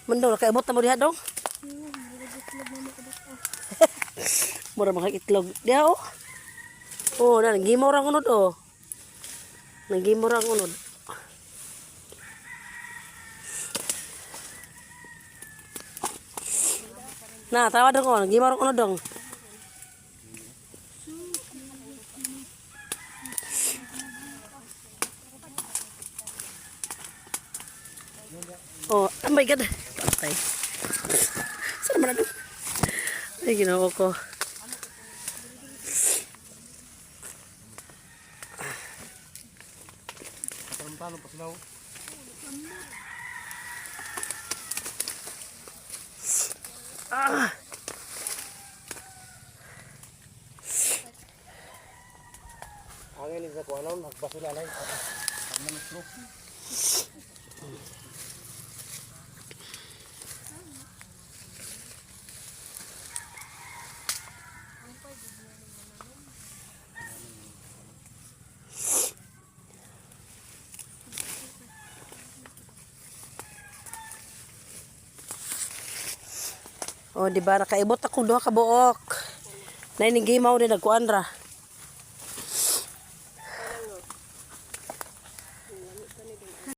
Mundo, nakaibot na mo diha dong. Mura mga itlog. Diha oh. Oh, na nanggimaw ra ang unod oh. Nanggimaw ra ang unod. Na, tawa dong oh, nanggimaw ra ang unod dong. Oh, oh my God. Patay. Saan naman na? Ay, ginoo ko. Talon pa sila oh. Ah! Angin sa kuanon, nagbasura lang. Oh, di ba nakaibot ako duha ka buok. Nay ning gimaw ni nagkuan ra.